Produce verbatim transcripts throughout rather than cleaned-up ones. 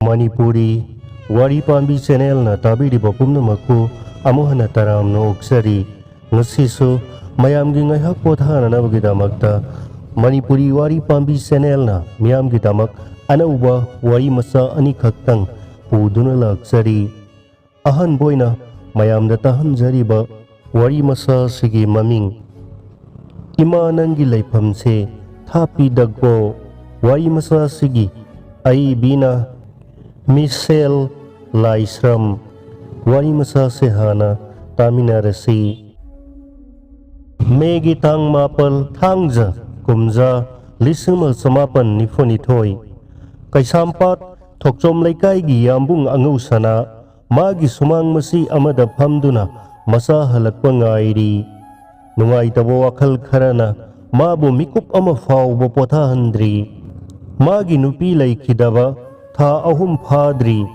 ꯃꯅꯤꯄꯨꯔꯤ ꯋꯥꯔꯤ ꯄꯥꯝꯕꯤ ꯆꯦꯅꯦꯜꯅ ꯇꯥꯕꯤꯔꯤꯕ ꯄꯨꯝꯅꯃꯛꯄꯨ ꯑꯃꯨꯛ ꯍꯟꯅ ꯇꯔꯥꯝꯅ ꯑꯣꯛꯆꯔꯤ꯫ ꯉꯁꯤꯁꯨ ꯃꯌꯥꯝꯒꯤ ꯉꯥꯏꯍꯥꯛ ꯄꯣꯊꯥꯅꯅꯕꯒꯤꯗꯃꯛꯇ ꯃꯅꯤꯄꯨꯔꯤ ꯋꯥꯔꯤ ꯄꯥꯝꯕꯤ ꯆꯦꯅꯦꯜꯅ ꯃꯤꯌꯥꯝꯒꯤꯗꯃꯛ ꯑꯅꯧꯕ ꯋꯥꯔꯤ ꯃꯆꯥ ꯑꯅꯤꯈꯛꯇꯪ ꯄꯨꯗꯨꯅ ꯂꯥꯛꯆꯔꯤ꯫ ꯑꯍꯥꯟꯕ ꯑꯣꯏꯅ ꯃꯌꯥꯝꯗ ꯇꯥꯍꯟꯖꯔꯤꯕ ꯋꯥꯔꯤ ꯃꯆꯥ ꯑꯁꯤꯒꯤ ꯃꯃꯤꯡ ꯏꯃꯥ ꯅꯪꯒꯤ ꯂꯩꯐꯝꯁꯦ ꯊꯥꯞꯄꯤꯗꯀꯣ꯫ ꯋꯥꯔꯤ ꯃꯆꯥ ꯑꯁꯤꯒꯤ ꯑꯏꯕꯤꯅ ꯃꯤꯁꯦꯜ ꯂꯥꯏꯁ꯭ꯔꯝ꯫ ꯋꯥꯔꯤ ꯃꯆꯥꯁꯦ ꯍꯥꯟꯅ ꯇꯥꯃꯤꯟꯅꯔꯁꯤ꯫ ꯃꯦꯒꯤ ꯇꯥꯡ ꯃꯥꯄꯜ, ꯊꯥꯡꯖ, ꯀꯨꯝꯖꯥ ꯂꯤꯁꯤꯡ ꯑꯃ ꯆꯃꯥꯄꯟ ꯅꯤꯐꯨ ꯅꯤꯊꯣꯏ꯫ ꯀꯩꯁꯥꯝꯄꯥꯠ ꯊꯣꯛꯆꯣꯝ ꯂꯩꯀꯥꯏꯒꯤ ꯌꯥꯝꯕꯨꯡ ꯑꯉꯧꯁꯅꯥ ꯃꯥꯒꯤ ꯁꯨꯃꯥꯡ ꯃꯆꯤ ꯑꯃꯗ ꯐꯝꯗꯨꯅ ꯃꯆꯥ ꯍꯜꯂꯛꯄ ꯉꯥꯏꯔꯤ꯫ ꯅꯨꯡꯉꯥꯏꯇꯕ ꯋꯥꯈꯜ ꯈꯔꯅ ꯃꯥꯕꯨ ꯃꯤꯀꯨꯞ ꯑꯃ ꯐꯥꯎꯕ ꯄꯣꯊꯥꯍꯟꯗ꯭ꯔꯤ꯫ ꯃꯥꯒꯤ ꯅꯨꯄꯤ ꯂꯩꯈꯤꯗꯕ ꯊꯥ ꯑꯍꯨꯝ ꯐꯥꯗ꯭ꯔꯤ꯫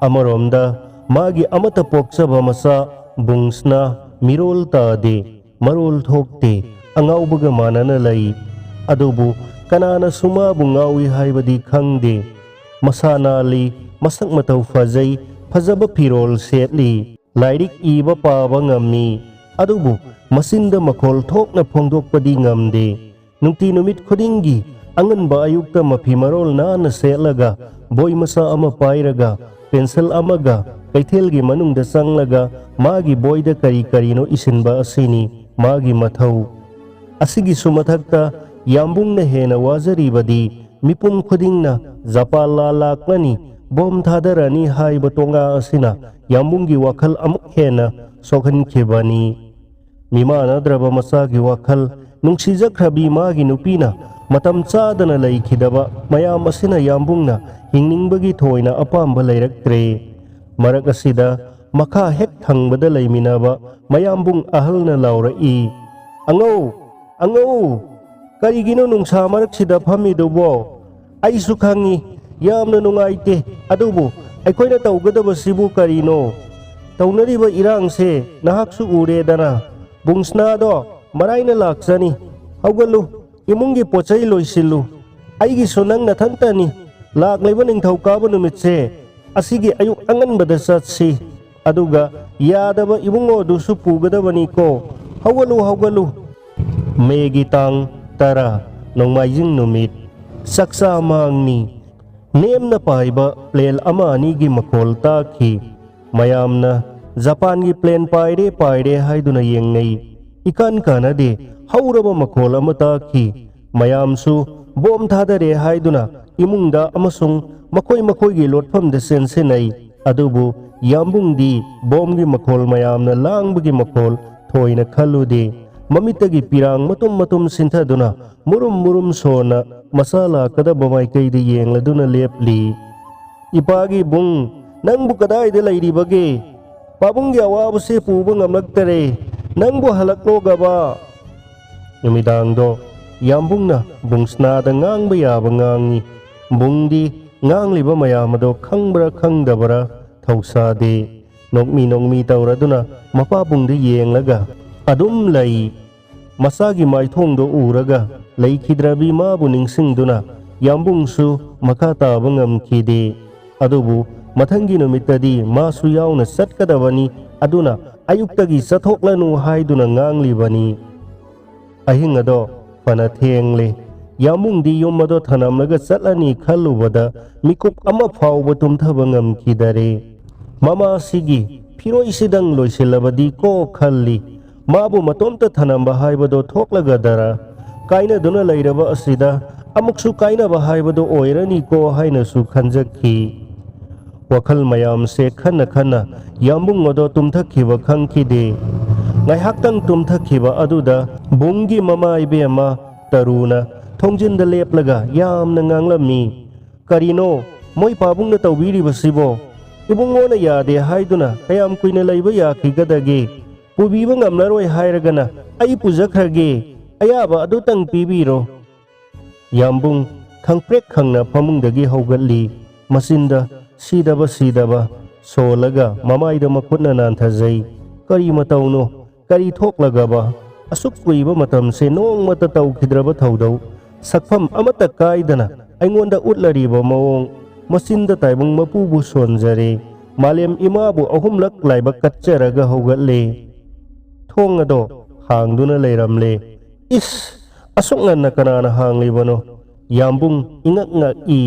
ꯑꯃꯔꯣꯝꯗ ꯃꯥꯒꯤ ꯑꯃꯠꯇ ꯄꯣꯛꯆꯕ ꯃꯆꯥ ꯕꯨꯡꯁꯅꯥ ꯃꯤꯔꯣꯜ ꯇꯥꯗꯦ, ꯃꯔꯣꯜ ꯊꯣꯛꯇꯦ, ꯑꯉꯥꯎꯕꯒ ꯃꯥꯟꯅꯅ ꯂꯩ꯫ ꯑꯗꯨꯕꯨ ꯀꯅꯥꯅꯁꯨ ꯃꯥꯕꯨ ꯉꯥꯎꯏ ꯍꯥꯏꯕꯗꯤ ꯈꯪꯗꯦ꯫ ꯃꯁꯥ ꯅꯥꯜꯂꯤ, ꯃꯁꯛ ꯃꯇꯧ ꯐꯖꯩ, ꯐꯖꯕ ꯐꯤꯔꯣꯜ ꯁꯦꯠꯂꯤ꯫ ꯂꯥꯏꯔꯤꯛ ꯏꯕ ꯄꯥꯕ ꯉꯝꯃꯤ, ꯑꯗꯨꯕꯨ ꯃꯆꯤꯟꯗ ꯃꯈꯣꯜ ꯊꯣꯛꯅ ꯐꯣꯡꯗꯣꯛꯄꯗꯤ ꯉꯝꯗꯦ꯫ ꯅꯨꯡꯇꯤ ꯅꯨꯃꯤꯠ ꯈꯨꯗꯤꯡꯒꯤ ꯑꯉꯟꯕ ꯑꯌꯨꯛꯇ ꯃꯐꯤ ꯃꯔꯣꯜ ꯅꯥꯟꯅ ꯁꯦꯠꯂꯒ ꯕꯣꯏ ꯃꯆꯥ ꯑꯃ ꯄꯥꯏꯔꯒ ꯄꯦꯟꯁꯤꯜ ꯑꯃꯒ ꯀꯩꯊꯦꯜꯒꯤ ꯃꯅꯨꯡꯗ ꯆꯪꯂꯒ ꯃꯥꯒꯤ ꯕꯣꯏꯗ ꯀꯔꯤ ꯀꯔꯤꯅꯣ ꯏꯁꯤꯟꯕ ꯑꯁꯤꯅꯤ ꯃꯥꯒꯤ ꯃꯊꯧ꯫ ꯑꯁꯤꯒꯤꯁꯨ ꯃꯊꯛꯇ ꯌꯥꯝꯕꯨꯡꯅ ꯍꯦꯟꯅ ꯋꯥꯖꯔꯤꯕꯗꯤ ꯃꯤꯄꯨꯝ ꯈꯨꯗꯤꯡꯅ ꯖꯄꯥꯟ ꯂꯥꯟ ꯂꯥꯛꯂꯅꯤ, ꯕꯣꯝ ꯊꯥꯗꯔꯅꯤ ꯍꯥꯏꯕ ꯇꯣꯉꯥ ꯑꯁꯤꯅ ꯌꯥꯝꯕꯨꯡꯒꯤ ꯋꯥꯈꯜ ꯑꯃꯨꯛ ꯍꯦꯟꯅ ꯁꯣꯛꯍꯟꯈꯤꯕꯅꯤ꯫ ꯃꯤꯃꯥꯟꯅꯗ꯭ꯔꯕ ꯃꯆꯥꯒꯤ ꯋꯥꯈꯜ, ꯅꯨꯡꯁꯤꯖꯈ꯭ꯔꯕꯤ ꯃꯥꯒꯤ ꯅꯨꯄꯤꯅ ꯃꯇꯝ ꯆꯥꯗꯅ ꯂꯩꯈꯤꯗꯕ ꯃꯌꯥꯝ ꯑꯁꯤꯅ ꯌꯥꯝꯕꯨꯡꯅ ꯍꯤꯡꯅꯤꯡꯕꯒꯤ ꯊꯣꯏꯅ ꯑꯄꯥꯝꯕ ꯂꯩꯔꯛꯇ꯭ꯔꯦ꯫ ꯃꯔꯛ ꯑꯁꯤꯗ ꯃꯈꯥ ꯍꯦꯛ ꯊꯪꯕꯗ ꯂꯩꯃꯤꯟꯅꯕ ꯃꯌꯥꯝꯕꯨꯡ ꯑꯍꯜꯅ ꯂꯥꯎꯔꯛꯏ, "ꯑꯉꯧ! ꯑꯉꯧ! ꯀꯔꯤꯒꯤꯅꯣ ꯅꯨꯡꯁꯥ ꯃꯔꯛꯁꯤꯗ ꯐꯝꯃꯤꯗꯨꯕꯣ? ꯑꯩꯁꯨ ꯈꯪꯉꯤ, ꯌꯥꯝꯅ ꯅꯨꯡꯉꯥꯏꯇꯦ, ꯑꯗꯨꯕꯨ ꯑꯩꯈꯣꯏꯅ ꯇꯧꯒꯗꯕꯁꯤꯕꯨ ꯀꯔꯤꯅꯣ? ꯇꯧꯅꯔꯤꯕ ꯏꯔꯥꯡꯁꯦ ꯅꯍꯥꯛꯁꯨ ꯎꯔꯦꯗꯅ꯫ ꯕꯨꯡꯁꯅꯥꯗꯣ ꯃꯔꯥꯏꯅ ꯂꯥꯛꯆꯅꯤ꯫ ꯍꯧꯒꯠꯂꯨ, ꯏꯃꯨꯡꯒꯤ ꯄꯣꯠ ꯆꯩ ꯂꯣꯏꯁꯤꯜꯂꯨ꯫ ꯑꯩꯒꯤꯁꯨ ꯅꯪ ꯅꯊꯟꯇꯅꯤ꯫ ꯂꯥꯛꯂꯤꯕ ꯅꯤꯡꯊꯧꯀꯥꯕ ꯅꯨꯃꯤꯠꯁꯦ ꯑꯁꯤꯒꯤ ꯑꯌꯨꯛ ꯑꯉꯟꯕꯗ ꯆꯠꯁꯤ꯫ ꯑꯗꯨꯒ ꯌꯥꯗꯕ ꯏꯕꯨꯡꯉꯣꯗꯨꯁꯨ ꯄꯨꯒꯗꯕꯅꯤꯀꯣ꯫ ꯍꯧꯒꯠꯂꯨ, ꯍꯧꯒꯠꯂꯨ꯫ ꯃꯦꯒꯤ ꯇꯥꯡ ꯇꯔꯥ, ꯅꯣꯡꯃꯥꯏꯖꯤꯡ ꯅꯨꯃꯤꯠ꯫ ꯆꯥꯛꯆꯥ ꯃꯥꯡꯅꯤ꯫ ꯅꯦꯝꯅ ꯄꯥꯏꯕ ꯄ꯭ꯂꯦꯟ ꯑꯃ ꯑꯅꯤꯒꯤ ꯃꯈꯣꯜ ꯇꯥꯈꯤ꯫ ꯃꯌꯥꯝꯅ ꯖꯄꯥꯟꯒꯤ ꯄ꯭ꯂꯦꯟ ꯄꯥꯏꯔꯦ, ꯄꯥꯏꯔꯦ ꯍꯥꯏꯗꯨꯅ ꯌꯦꯡꯅꯩ꯫ ꯏꯀꯥꯟ ꯀꯥꯟꯅꯗꯦ, ꯍꯧꯔꯕ ꯃꯈꯣꯜ ꯑꯃ ꯇꯥꯈꯤ꯫ ꯃꯌꯥꯝꯁꯨ ꯕꯣꯝ ꯊꯥꯗꯔꯦ ꯍꯥꯏꯗꯨꯅ ꯏꯃꯨꯡꯗ ꯑꯃꯁꯨꯡ ꯃꯈꯣꯏ ꯃꯈꯣꯏꯒꯤ ꯂꯣꯠꯐꯝꯗ ꯆꯦꯟꯁꯤꯟꯅꯩ꯫ ꯑꯗꯨꯕꯨ ꯌꯥꯝꯕꯨꯡꯗꯤ ꯕꯣꯝꯒꯤ ꯃꯈꯣꯜ, ꯃꯌꯥꯝꯅ ꯂꯥꯡꯕꯒꯤ ꯃꯈꯣꯜ ꯊꯣꯏꯅ ꯈꯜꯂꯨꯗꯦ꯫ ꯃꯃꯤꯠꯇꯒꯤ ꯄꯤꯔꯥꯡ ꯃꯇꯨꯝ ꯃꯇꯨꯝ ꯁꯤꯟꯊꯗꯨꯅ ꯃꯨꯔꯨꯝ ꯃꯨꯔꯨꯝ ꯁꯣꯟꯅ ꯃꯆꯥ ꯂꯥꯛꯀꯗꯕ ꯃꯥꯏꯀꯩꯗ ꯌꯦꯡꯂꯗꯨꯅ ꯂꯦꯞꯂꯤ꯫ "ꯏꯄꯥꯒꯤ ꯕꯨꯡ, ꯅꯪꯕꯨ ꯀꯗꯥꯏꯗ ꯂꯩꯔꯤꯕꯒꯦ? ꯄꯥꯕꯨꯡꯒꯤ ꯑꯋꯥꯕꯁꯦ ꯄꯨꯕ ꯉꯝꯂꯛꯇꯔꯦ꯫ ꯅꯪꯕꯨ ꯍꯜꯂꯛꯂꯣꯒꯕ?" ꯅꯨꯃꯤꯗꯥꯡꯗꯣ ꯌꯥꯝꯕꯨꯡꯅ ꯕꯨꯡꯁꯅꯥꯗ ꯉꯥꯡꯕ ꯌꯥꯕ ꯉꯥꯡꯉꯤ꯫ ꯕꯨꯡꯗꯤ ꯉꯥꯡꯂꯤꯕ ꯃꯌꯥꯝ ꯑꯗꯣ ꯈꯪꯕ꯭ꯔꯥ ꯈꯪꯗꯕ꯭ꯔꯥ ꯊꯧꯁꯥꯗꯦ꯫ ꯅꯣꯛꯃꯤ ꯅꯣꯛꯃꯤ ꯇꯧꯔꯗꯨꯅ ꯃꯄꯥꯕꯨꯡꯗ ꯌꯦꯡꯂꯒ ꯑꯗꯨꯝ ꯂꯩ꯫ ꯃꯆꯥꯒꯤ ꯃꯥꯏꯊꯣꯡꯗꯣ ꯎꯔꯒ ꯂꯩꯈꯤꯗ꯭ꯔꯕꯤ ꯃꯥꯕꯨ ꯅꯤꯡꯁꯤꯡꯗꯨꯅ ꯌꯥꯝꯕꯨꯡꯁꯨ ꯃꯈꯥ ꯇꯥꯕ ꯉꯝꯈꯤꯗꯦ꯫ ꯑꯗꯨꯕꯨ ꯃꯊꯪꯒꯤ ꯅꯨꯃꯤꯠꯇꯗꯤ ꯃꯥꯁꯨ ꯌꯥꯎꯅ ꯆꯠꯀꯗꯕꯅꯤ, ꯑꯗꯨꯅ ꯑꯌꯨꯛꯇꯒꯤ ꯆꯠꯊꯣꯛꯂꯅꯨ ꯍꯥꯏꯗꯨꯅ ꯉꯥꯡꯂꯤꯕꯅꯤ꯫ ꯑꯍꯤꯡ ꯑꯗꯣ ꯐꯅ ꯊꯦꯡꯂꯦ꯫ ꯌꯥꯝꯕꯨꯡꯗꯤ ꯌꯨꯝ ꯑꯗꯣ ꯊꯅꯝꯂꯒ ꯆꯠꯂꯅꯤ ꯈꯜꯂꯨꯕꯗ ꯃꯤꯀꯨꯞ ꯑꯃ ꯐꯥꯎꯕ ꯇꯨꯝꯊꯕ ꯉꯝꯈꯤꯗꯔꯦ꯫ ꯃꯃꯥꯁꯤꯒꯤ ꯐꯤꯔꯣꯏꯁꯤꯗꯪ ꯂꯣꯏꯁꯤꯜꯂꯕꯗꯤ ꯀꯣ ꯈꯜꯂꯤ꯫ ꯃꯥꯕꯨ ꯃꯇꯣꯝꯇ ꯊꯅꯝꯕ ꯍꯥꯏꯕꯗꯣ ꯊꯣꯛꯂꯒꯗꯔ? ꯀꯥꯏꯅꯗꯨꯅ ꯂꯩꯔꯕ ꯑꯁꯤꯗ ꯑꯃꯨꯛꯁꯨ ꯀꯥꯏꯅꯕ ꯍꯥꯏꯕꯗꯣ ꯑꯣꯏꯔꯅꯤꯀꯣ ꯍꯥꯏꯅꯁꯨ ꯈꯟꯖꯈꯤ꯫ ꯋꯥꯈꯜ ꯃꯌꯥꯝꯁꯦ ꯈꯟꯅ ꯈꯟꯅ ꯌꯥꯝꯕꯨꯡ ꯑꯗꯣ ꯇꯨꯝꯊꯈꯤꯕ ꯈꯪꯈꯤꯗꯦ꯫ ꯉꯥꯏꯍꯥꯛꯇꯪ ꯇꯨꯝꯊꯈꯤꯕ ꯑꯗꯨꯗ ꯕꯨꯡꯒꯤ ꯃꯃꯥ ꯏꯕꯦꯝꯃ ꯇꯔꯨꯅ ꯊꯣꯡꯖꯤꯟꯗ ꯂꯦꯞꯂꯒ ꯌꯥꯝꯅ ꯉꯥꯡꯂꯝꯃꯤ꯫ "ꯀꯔꯤꯅꯣ ꯃꯣꯏ ꯄꯥꯕꯨꯡꯅ ꯇꯧꯕꯤꯔꯤꯕꯁꯤꯕꯣ? ꯏꯕꯨꯡꯉꯣꯅ ꯌꯥꯗꯦ ꯍꯥꯏꯗꯨꯅ ꯀꯌꯥꯝ ꯀꯨꯏꯅ ꯂꯩꯕ ꯌꯥꯈꯤꯒꯗꯒꯦ? ꯄꯨꯕꯤꯕ ꯉꯝꯂꯔꯣꯏ ꯍꯥꯏꯔꯒꯅ ꯑꯩ ꯄꯨꯖꯈ꯭ꯔꯒꯦ꯫ ꯑꯌꯥꯕ ꯑꯗꯨꯇꯪ ꯄꯤꯕꯤꯔꯣ꯫" ꯌꯥꯝꯕꯨꯡ ꯈꯪꯄ꯭ꯔꯦꯛ ꯈꯪꯅ ꯐꯃꯨꯡꯗꯒꯤ ꯍꯧꯒꯠꯂꯤ꯫ ꯃꯆꯤꯟꯗ ꯁꯤꯗꯕ ꯁꯤꯗꯕ ꯁꯣꯜꯂꯒ ꯃꯃꯥꯏꯗ ꯃꯈꯨꯠꯅ ꯅꯥꯟꯊꯖꯩ꯫ ꯀꯔꯤ ꯃꯇꯧꯅꯣ? ꯀꯔꯤ ꯊꯣꯛꯂꯒꯕ? ꯑꯁꯨꯛ ꯀꯨꯏꯕ ꯃꯇꯝꯁꯦ ꯅꯣꯡꯃꯇ ꯇꯧꯈꯤꯗ꯭ꯔꯕ ꯊꯧꯗꯧ, ꯁꯛꯐꯝ ꯑꯃꯠꯇ ꯀꯥꯏꯗꯅ ꯑꯩꯉꯣꯟꯗ ꯎꯠꯂꯔꯤꯕ ꯃꯑꯣꯡ, ꯃꯆꯤꯟꯗ ꯇꯥꯏꯕꯪ ꯃꯄꯨꯕꯨ ꯁꯣꯟꯖꯔꯦ, ꯃꯥꯂꯦꯝ ꯏꯃꯥꯕꯨ ꯑꯍꯨꯝꯂꯛ ꯂꯥꯏꯕꯛ ꯀꯠꯆꯔꯒ ꯍꯧꯒꯠꯂꯦ꯫ ꯊꯣꯡ ꯑꯗꯣ ꯍꯥꯡꯗꯨꯅ ꯂꯩꯔꯝꯂꯦ꯫ "ꯏꯁ, ꯑꯁꯨꯛ ꯉꯟꯅ ꯀꯅꯥꯅ ꯍꯥꯡꯂꯤꯕꯅꯣ?" ꯌꯥꯝꯕꯨꯡ ꯏꯉꯛ ꯉꯛꯏ꯫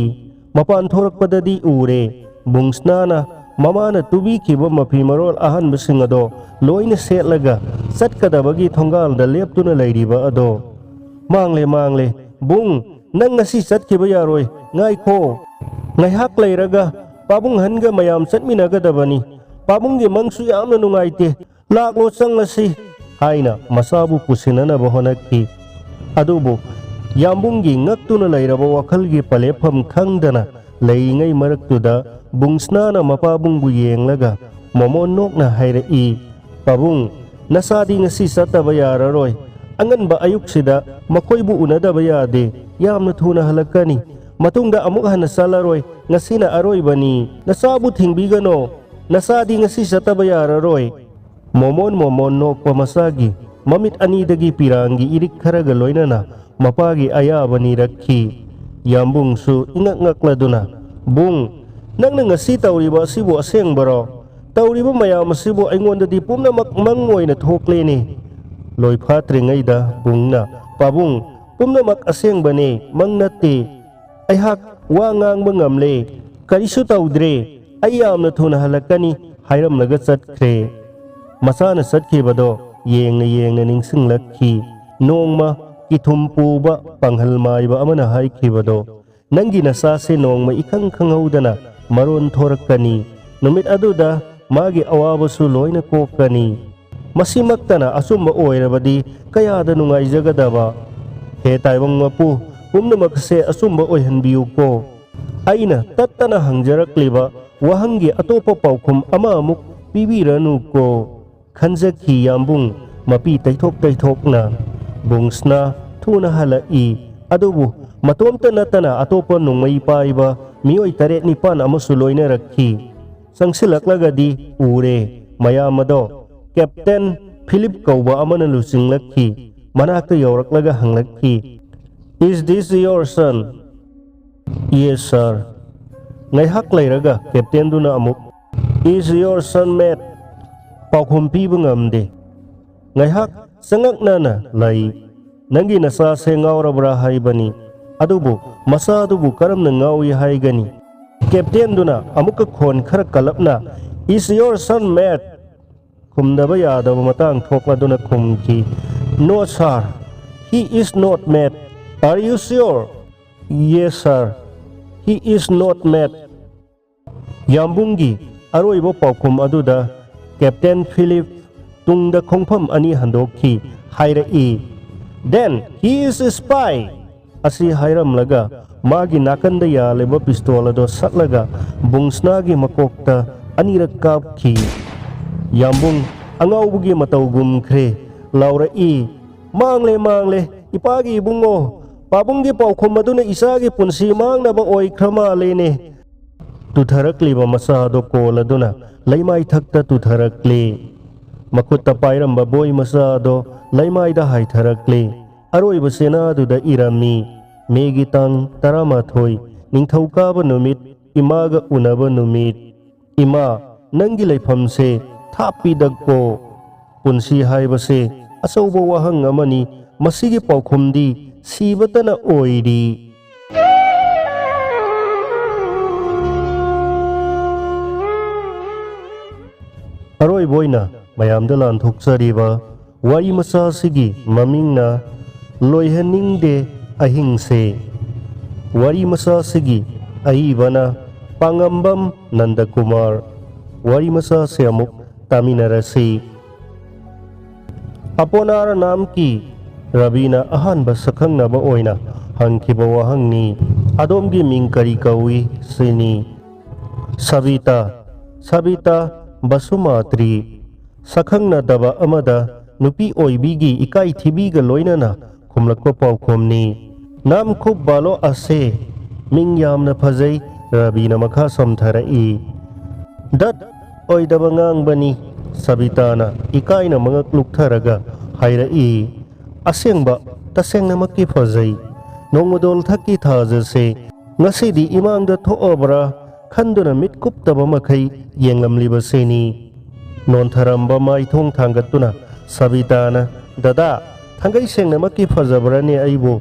ꯃꯄꯥꯟ ꯊꯣꯔꯛꯄꯗꯗꯤ ꯎꯔꯦ, ꯕꯨꯡꯁꯅꯥꯅ ꯃꯃꯥꯅ ꯇꯨꯕꯤꯈꯤꯕ ꯃꯐꯤ ꯃꯔꯣꯜ ꯑꯍꯟꯕꯁꯤꯡ ꯑꯗꯣ ꯂꯣꯏꯅ ꯁꯦꯠꯂꯒ ꯆꯠꯀꯗꯕꯒꯤ ꯊꯣꯡꯒꯥꯜꯗ ꯂꯦꯞꯇꯨꯅ ꯂꯩꯔꯤꯕ ꯑꯗꯣ꯫ "ꯃꯥꯡꯂꯦ, ꯃꯥꯡꯂꯦ꯫ ꯕꯨꯡ, ꯅꯪ ꯉꯁꯤ ꯆꯠꯈꯤꯕ ꯌꯥꯔꯣꯏ꯫ ꯉꯥꯏꯈꯣ꯫ ꯉꯥꯏꯍꯥꯛ ꯂꯩꯔꯒ ꯄꯥꯕꯨꯡ ꯑꯍꯟꯒ ꯃꯌꯥꯝ ꯆꯠꯃꯤꯟꯅꯒꯗꯕꯅꯤ꯫ ꯄꯥꯕꯨꯡꯒꯤ ꯃꯪꯁꯨ ꯌꯥꯝꯅ ꯅꯨꯡꯉꯥꯏꯇꯦ꯫ ꯂꯥꯛꯂꯣ, ꯆꯪꯂꯁꯤ," ꯍꯥꯏꯅ ꯃꯆꯥꯕꯨ ꯄꯨꯁꯤꯟꯅꯅꯕ ꯍꯣꯠꯅꯈꯤ꯫ ꯑꯗꯨꯕꯨ ꯌꯥꯝꯕꯨꯡꯒꯤ ꯉꯛꯇꯨꯅ ꯂꯩꯔꯕ ꯋꯥꯈꯜꯒꯤ ꯄꯂꯦꯞꯐꯝ ꯈꯪꯗꯅ ꯂꯩꯔꯤꯉꯩ ꯃꯔꯛꯇꯨꯗ ꯕꯨꯡꯁꯅꯥꯅ ꯃꯄꯥꯕꯨꯡꯕꯨ ꯌꯦꯡꯂꯒ ꯃꯣꯃꯣꯟ ꯅꯣꯛꯅ ꯍꯥꯏꯔꯛꯏ, "ꯄꯥꯕꯨꯡ, ꯅꯆꯥꯗꯤ ꯉꯁꯤ ꯆꯠꯇꯕ ꯌꯥꯔꯔꯣꯏ꯫ ꯑꯉꯟꯕ ꯑꯌꯨꯛꯁꯤꯗ ꯃꯈꯣꯏꯕꯨ ꯎꯅꯗꯕ ꯌꯥꯗꯦ꯫ ꯌꯥꯝꯅ ꯊꯨꯅ ꯍꯜꯂꯛꯀꯅꯤ꯫ ꯃꯇꯨꯡꯗ ꯑꯃꯨꯛ ꯍꯟꯅ ꯆꯠꯂꯔꯣꯏ꯫ ꯉꯁꯤꯅ ꯑꯔꯣꯏꯕꯅꯤ꯫ ꯅꯆꯥꯕꯨ ꯊꯤꯡꯕꯤꯒꯅꯣ꯫ ꯅꯆꯥꯗꯤ ꯉꯁꯤ ꯆꯠꯇꯕ ꯌꯥꯔꯔꯣꯏ꯫" ꯃꯣꯃꯣꯟ ꯃꯣꯃꯣꯟ ꯅꯣꯛꯄ ꯃꯆꯥꯒꯤ ꯃꯃꯤꯠ ꯑꯅꯤꯗꯒꯤ ꯄꯤꯔꯥꯡꯒꯤ ꯏꯔꯤꯛ ꯈꯔꯒ ꯂꯣꯏꯅꯅ ꯃꯄꯥꯒꯤ ꯑꯌꯥꯕ ꯅꯤꯔꯛꯈꯤ꯫ ꯌꯥꯝꯕꯨꯡꯁꯨ ꯏꯉꯛ ꯉꯛꯂꯗꯨꯅ, "ꯕꯨꯡ, ꯅꯪꯅ ꯉꯁꯤ ꯇꯧꯔꯤꯕ ꯑꯁꯤꯕꯨ ꯑꯁꯦꯡꯕꯔꯣ? ꯇꯧꯔꯤꯕ ꯃꯌꯥꯝ ꯑꯁꯤꯕꯨ ꯑꯩꯉꯣꯟꯗꯗꯤ ꯄꯨꯝꯅꯃꯛ ꯃꯪ ꯑꯣꯏꯅ ꯊꯣꯛꯂꯦꯅꯦ꯫" ꯂꯣꯏꯐꯥꯠꯇ꯭ꯔꯤꯉꯩꯗ ꯕꯨꯡꯅ, "ꯄꯥꯕꯨꯡ, ꯄꯨꯝꯅꯃꯛ ꯑꯁꯦꯡꯕꯅꯦ, ꯃꯪ ꯅꯠꯇꯦ꯫ ꯑꯩꯍꯥꯛ ꯋꯥ ꯉꯥꯡꯕ ꯉꯝꯂꯦ꯫ ꯀꯔꯤꯁꯨ ꯇꯧꯗ꯭ꯔꯦ꯫ ꯑꯩ ꯌꯥꯝꯅ ꯊꯨꯅ ꯍꯜꯂꯛꯀꯅꯤ," ꯍꯥꯏꯔꯝꯂꯒ ꯆꯠꯈ꯭ꯔꯦ꯫ ꯃꯆꯥꯅ ꯆꯠꯈꯤꯕꯗꯣ ꯌꯦꯡꯅ ꯌꯦꯡꯅ ꯅꯤꯡꯁꯤꯡꯂꯛꯈꯤ꯫ ꯅꯣꯡꯃ ꯀꯤꯊꯨꯝ ꯄꯨꯕ ꯄꯥꯡꯍꯜ ꯃꯥꯏꯕ ꯑꯃꯅ ꯍꯥꯏꯈꯤꯕꯗꯣ, "ꯅꯪꯒꯤ ꯅꯆꯥꯁꯦ ꯅꯣꯡꯃ ꯏꯈꯪ ꯈꯪꯍꯧꯗꯅ ꯃꯔꯣꯟ ꯊꯣꯔꯛꯀꯅꯤ꯫ ꯅꯨꯃꯤꯠ ꯑꯗꯨꯗ ꯃꯥꯒꯤ ꯑꯋꯥꯕꯁꯨ ꯂꯣꯏꯅ ꯀꯣꯛꯀꯅꯤ꯫ ꯃꯁꯤꯃꯛꯇꯅ ꯑꯆꯨꯝꯕ ꯑꯣꯏꯔꯕꯗꯤ ꯀꯌꯥꯗ ꯅꯨꯡꯉꯥꯏꯖꯒꯗꯕ꯫ ꯍꯦ ꯇꯥꯏꯕꯪ ꯃꯄꯨ, ꯄꯨꯝꯅꯃꯛ ꯑꯁꯦ ꯑꯆꯨꯝꯕ ꯑꯣꯏꯍꯟꯕꯤꯌꯨꯀꯣ꯫ ꯑꯩꯅ ꯇꯠꯇꯅ ꯍꯪꯖꯔꯛꯂꯤꯕ ꯋꯥꯍꯪꯒꯤ ꯑꯇꯣꯞꯄ ꯄꯥꯎꯈꯨꯝ ꯑꯃ ꯑꯃꯨꯛ ꯄꯤꯕꯤꯔꯅꯨꯀꯣ꯫" ꯈꯟꯖꯈꯤ ꯌꯥꯝꯕꯨꯡ ꯃꯄꯤ ꯇꯩꯊꯣꯛ ꯇꯩꯊꯣꯛꯅ꯫ ꯕꯨꯡꯁꯅ ꯊꯨꯅ ꯍꯜꯂꯛꯏ꯫ ꯑꯗꯨꯕꯨ ꯃꯇꯣꯝꯇ ꯅꯠꯇꯅ ꯑꯇꯣꯞꯄ ꯅꯣꯡꯃꯩ ꯄꯥꯏꯕ ꯃꯤꯑꯣꯏ ꯇꯔꯦꯠ ꯅꯤꯄꯥꯟ ꯑꯃꯁꯨ ꯂꯣꯏꯅꯔꯛꯈꯤ꯫ ꯆꯪꯁꯤꯜꯂꯛꯂꯒꯗꯤ ꯎꯔꯦ ꯃꯌꯥꯝ ꯑꯗꯣ꯫ ꯀꯦꯞꯇꯦꯟ ꯐꯤꯂꯤꯞ ꯀꯧꯕ ꯑꯃꯅ ꯂꯨꯆꯤꯡꯂꯛꯈꯤ꯫ ꯃꯅꯥꯛꯇ ꯌꯧꯔꯛꯂꯒ ꯍꯪꯂꯛꯈꯤ, "Is this your son?" "Yes, sir." ꯉꯥꯏꯍꯥꯛ ꯂꯩꯔꯒ ꯀꯦꯞꯇꯦꯟꯗꯨꯅ ꯑꯃꯨꯛ, "Is your son mad?" ꯄꯥꯎꯈꯨꯝ ꯄꯤꯕ ꯉꯝꯗꯦ꯫ ꯉꯥꯏꯍꯥꯛ ꯆꯉꯛꯅꯅ ꯂꯩ꯫ "ꯅꯪꯒꯤ ꯅꯆꯥꯁꯦ ꯉꯥꯎꯔꯕ꯭ꯔꯥ ꯍꯥꯏꯕꯅꯤ꯫ ꯑꯗꯨꯕꯨ ꯃꯆꯥꯗꯨꯕꯨ ꯀꯔꯝꯅ ꯉꯥꯎꯏ ꯍꯥꯏꯒꯅꯤ?" ꯀꯦꯞꯇꯦꯟꯗꯨꯅ ꯑꯃꯨꯛꯀ ꯈꯣꯟ ꯈꯔ ꯀꯜꯂꯞꯅ, "Is your son mad?" ꯈꯨꯝꯗꯕ ꯌꯥꯗꯕ ꯃꯇꯥꯡ ꯊꯣꯛꯂꯗꯨꯅ ꯈꯨꯝꯈꯤ, "No, sir, he is not mad." "Are you sure?" "Yes, sir, he is not mad." ꯌꯥꯝꯕꯨꯡꯒꯤ ꯑꯔꯣꯏꯕ ꯄꯥꯎꯈꯨꯝ ꯑꯗꯨꯗ ꯀꯦꯞꯇꯦꯟ ꯐꯤꯂꯤꯞ ꯇꯨꯡꯗ ꯈꯣꯡꯐꯝ ꯑꯅꯤ ꯍꯟꯗꯣꯛꯈꯤ꯫ ꯍꯥꯏꯔꯛꯏ, "Then he is a spy!" ꯑꯁꯤ ꯍꯥꯏꯔꯝꯂꯒ ꯃꯥꯒꯤ ꯅꯥꯀꯟꯗ ꯌꯥꯜꯂꯤꯕ ꯄꯤꯁꯇꯣꯜ ꯑꯗꯣ ꯁꯠꯂꯒ ꯕꯨꯡꯁꯅꯥꯒꯤ ꯃꯀꯣꯛꯇ ꯑꯅꯤꯔꯛ ꯀꯥꯞꯈꯤ꯫ ꯌꯥꯝꯕꯨꯡ ꯑꯉꯥꯎꯕꯒꯤ ꯃꯇꯧꯒꯨꯝꯈ꯭ꯔꯦ꯫ ꯂꯥꯎꯔꯛꯏ, "ꯃꯥꯡꯂꯦ, ꯃꯥꯡꯂꯦ, ꯏꯄꯥꯒꯤ ꯏꯕꯨꯡꯉꯣ! ꯄꯥꯕꯨꯡꯒꯤ ꯄꯥꯎꯈꯨꯝ ꯑꯗꯨꯅ ꯏꯆꯥꯒꯤ ꯄꯨꯟꯁꯤ ꯃꯥꯡꯅꯕ ꯑꯣꯏꯈ꯭ꯔ ꯃꯥꯜꯂꯦꯅꯦ!" ꯇꯨꯊꯔꯛꯂꯤꯕ ꯃꯆꯥꯗꯣ ꯀꯣꯜꯂꯗꯨꯅ ꯂꯩꯃꯥꯏꯊꯛꯇ ꯇꯨꯊꯔꯛꯂꯤ꯫ ꯃꯈꯨꯠꯇ ꯄꯥꯏꯔꯝꯕ ꯕꯣꯏ ꯃꯆꯥꯗꯣ ꯂꯩꯃꯥꯏꯗ ꯍꯥꯏꯊꯔꯛꯂꯤ꯫ ꯑꯔꯣꯏꯕ ꯆꯦꯅꯥꯗꯨꯗ ꯏꯔꯝꯃꯤ, "ꯃꯦꯒꯤ ꯇꯥꯡ ꯇꯔꯥꯃꯥꯊꯣꯏ, ꯅꯤꯡꯊꯧꯀꯥꯕ ꯅꯨꯃꯤꯠ, ꯏꯃꯥꯒ ꯎꯅꯕ ꯅꯨꯃꯤꯠ꯫ ꯏꯃꯥ, ꯅꯪꯒꯤ ꯂꯩꯐꯝꯁꯦ ꯊꯥꯞꯄꯤꯗꯀꯣ꯫ ꯄꯨꯟꯁꯤ ꯍꯥꯏꯕꯁꯦ ꯑꯆꯧꯕ ꯋꯥꯍꯪ ꯑꯃꯅꯤ꯫ ꯃꯁꯤꯒꯤ ꯄꯥꯎꯈꯨꯝꯗꯤ ꯁꯤꯕꯇꯅ ꯑꯣꯏꯔꯤ꯫" ꯑꯔꯣꯏꯕ ꯑꯣꯏꯅ ꯃꯌꯥꯝꯗ ꯂꯥꯟꯊꯣꯛꯆꯔꯤꯕ ꯋꯥꯔꯤ ꯃꯆꯥꯁꯤꯒꯤ ꯃꯃꯤꯡꯅ "ꯂꯣꯏꯍꯟꯅꯤꯡꯗꯦ ꯑꯍꯤꯡꯁꯦ"꯫ ꯋꯥꯔꯤ ꯃꯆꯥꯁꯤꯒꯤ ꯑꯏꯕꯅ ꯄꯥꯉꯝꯕꯝ ꯅꯟꯗꯀꯨꯃꯥꯔ꯫ ꯋꯥꯔꯤ ꯃꯆꯥꯁꯦ ꯑꯃꯨꯛ ꯇꯥꯃꯤꯟꯅꯔꯁꯤ꯫ "ꯑꯄꯣꯅꯥꯔ ꯅꯥꯝ ꯀꯤ?" ꯔꯕꯤꯅ ꯑꯍꯥꯟꯕ ꯁꯛꯈꯪꯅꯕ ꯑꯣꯏꯅ ꯍꯪꯈꯤꯕ ꯋꯥꯍꯪꯅꯤ꯫ "ꯑꯗꯣꯝꯒꯤ ꯃꯤꯡ ꯀꯔꯤ ꯀꯧꯏ?" ꯁꯤꯅꯤ꯫ "ꯁꯕꯤꯇꯥ, ꯁꯕꯤꯇꯥ ꯕꯁꯨꯃꯥꯇ꯭ꯔꯤ꯫" ꯁꯛꯈꯪꯅꯗꯕ ꯑꯃꯗ ꯅꯨꯄꯤ ꯑꯣꯏꯕꯤꯒꯤ ꯏꯀꯥꯏ ꯊꯤꯕꯤꯒ ꯂꯣꯏꯅꯅ ꯈꯨꯝꯂꯛꯄ ꯄꯥꯎꯈꯨꯝꯅꯤ꯫ "ꯅꯥꯝ ꯈꯨꯕ ꯕꯥꯂꯣ ꯑꯁꯦ", ꯃꯤꯡ ꯌꯥꯝꯅ ꯐꯖꯩ, ꯔꯕꯤꯅ ꯃꯈꯥ ꯁꯝꯊꯔꯛꯏ꯫ "ꯗꯠ ꯑꯣꯏꯗꯕ ꯉꯥꯡꯕꯅꯤ", ꯁꯕꯤꯇꯥꯅ ꯏꯀꯥꯏꯅ ꯃꯉꯛ ꯂꯨꯛꯊꯔꯒ ꯍꯥꯏꯔꯛꯏ꯫ "ꯑꯁꯦꯡꯕ, ꯇꯁꯦꯡꯅꯃꯛꯀꯤ ꯐꯖꯩ꯫ ꯅꯣꯡꯃꯗꯣꯜ ꯊꯛꯀꯤ ꯊꯥꯖꯁꯦ, ꯉꯁꯤꯗꯤ ꯏꯃꯥꯡꯗ ꯊꯣꯛꯑꯕ꯭ꯔꯥ ꯈꯟꯗꯨꯅ ꯃꯤꯠ ꯀꯨꯞꯇꯕ ꯃꯈꯩ ꯌꯦꯡꯂꯝꯂꯤꯕꯁꯤꯅꯤ꯫ ꯅꯣꯟꯊꯔꯝꯕ ꯃꯥꯏꯊꯣꯡ ꯊꯥꯡꯒꯠꯇꯨꯅ ꯁꯕꯤꯇꯥꯅ, "ꯗꯗꯥ, ꯊꯥꯡꯒꯩ ꯁꯦꯡꯅꯃꯛꯀꯤ ꯐꯖꯕ꯭ꯔꯅꯦ ꯑꯩꯕꯨ?"